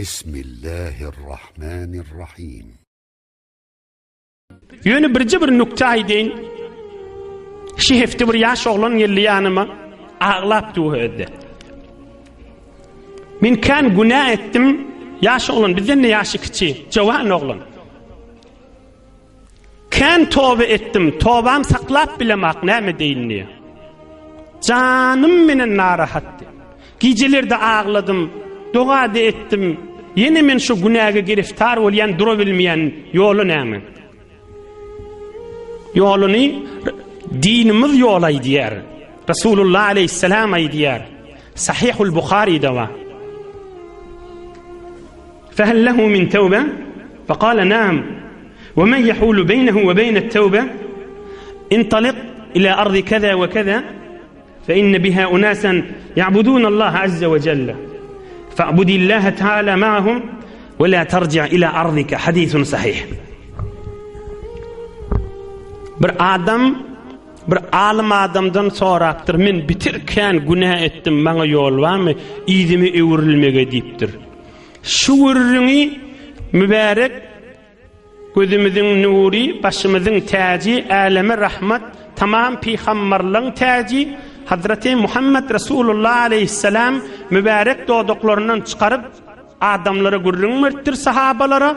Bismillahirrahmanirrahim. Ýöne birje bir nükte aýdaýyn. Şu hepde bir ýaş oglan geldi ýanyma, aglap dur özde. Men kän günä etdim. Ýaş oglan bizden de ýaşy kiçi, jowan oglan. Kän toba etdim, tobam saklap bilemak näme deýin diýe. Janym menen narahatdy. Gijelerde agladym, doga-da etdim. Ýene men şu günäge giriftar bolýan, dura bilmeýän ýoly näme? Ýoluny dinimiz ýol aýdýar. Resulullah aleyhisselam aýdýar. Sahihul Buhari'de bar. Fehel lehu min tewbe? Fekale naam. Ve men yehulu beynehu ve beynet tewbe? İntalik ila ardi keza ve keza. Fe inne biha unasen ya'budun Allah azze ve celle. Fa'budillaha teala ma'ahum ve la terci' ila ardika. Hadisun sahih. Bir adam bir alym adamdan sorapdyr, men bitir kän günä etdim, maňa ýol barmy, yzymy öwrülmege diýipdir. Şu gürrüňi mübärek gözümiziň nury, başymyzyň täji, äleme rahmat, tamam pygambarlaň täji Hazreti Muhammed Resulullah aleyhisselam mübärek dodaklaryndan çykaryp adamlara gürrüň beripdir sahabalara.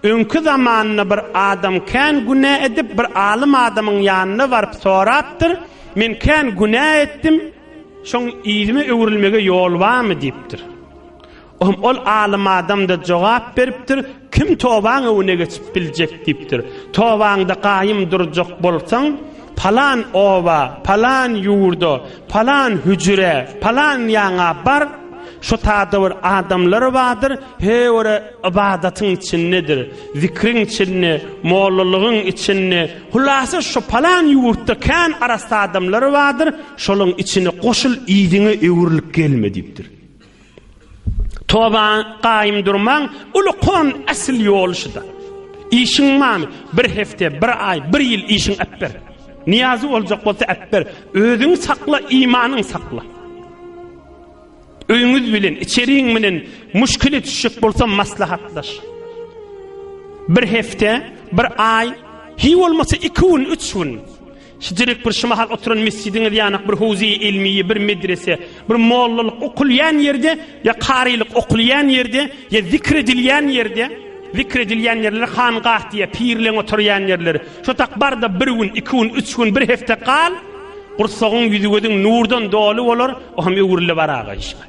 Öňki zamanda bir adam kän günä edip bir alym adamyň ýanyna baryp sorapdyr, men kän günä etdim, şoň yzyma öwrülmege ýol barmy diýipdir. Ohm ol alym adam-da jogap beripdir, Kim tobaň öňüne geçip biljek diýipdir. Tobaňda gaýym durjak bolsaň, palan oba, palan ýurda, palan hüjrä, palan ýaňa bar, şo tada bir adamlar bardyr, heýwere ybadatyň içindedir, zikriň içinde, mollalygyň içinde, hulasa şo palan ýurtda kän arassa adamlar bardyr, şolaň içine goşul, yzyňa öwrülip gelme diýipdir. Toba gaýym durmaň uly kon äsl ýoly şuda. Işiň barmy? Bir hepde, bir aý, bir ýyl işiň äpber. Niýazy boljak bolsa äpber. Özüňi sakla, imanyň sakla. Öýüňiz bilen, içeriň bilen muşkile düşjek bolsa maslahatlaş. Bir hepde, bir aý, hiý bolmasa iki gün, üç gün. Şijirik bir şu mahal oturan mesjidiňiz ýanak bir howzeýi ilmiýe, bir medrese, bir mollalyk okulýan ýerde ýa karylyk okulýan ýerde ýa zikr edilýän ýerde, zikr edilýän ýerleri hangah diýýär, pirleň oturýan ýerleri. Şo tak bar-da bir gün, iki gün, üç gün, bir hepde gal, gursagyň ýüzi-gözüň nurdan doly bolar, o hem öwrüle baraga işgal.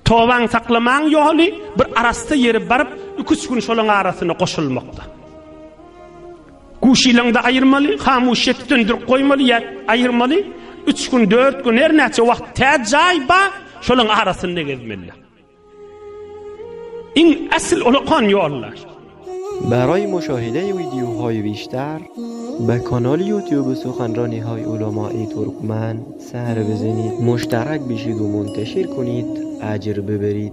Tobaň saklamaň ýoly bir arassa ýere baryp, iki-üç gün şolaň arasyna goşulmakda. Guşylaňda aýyrmaly, hamuşýeti döndürip goýmaly ýa aýyrmaly. Üç gün, dört gün, her näçe wagt tä jaý ba, şolaň arasynda gezmeli. Iň asyl ulakan ýollar. برای مشاهده ویدیوهای بیشتر به کانال یوتیوب سخنرانی های علمای ترکمن سر بزنید مشترک بشید و منتشر کنید اجر ببرید.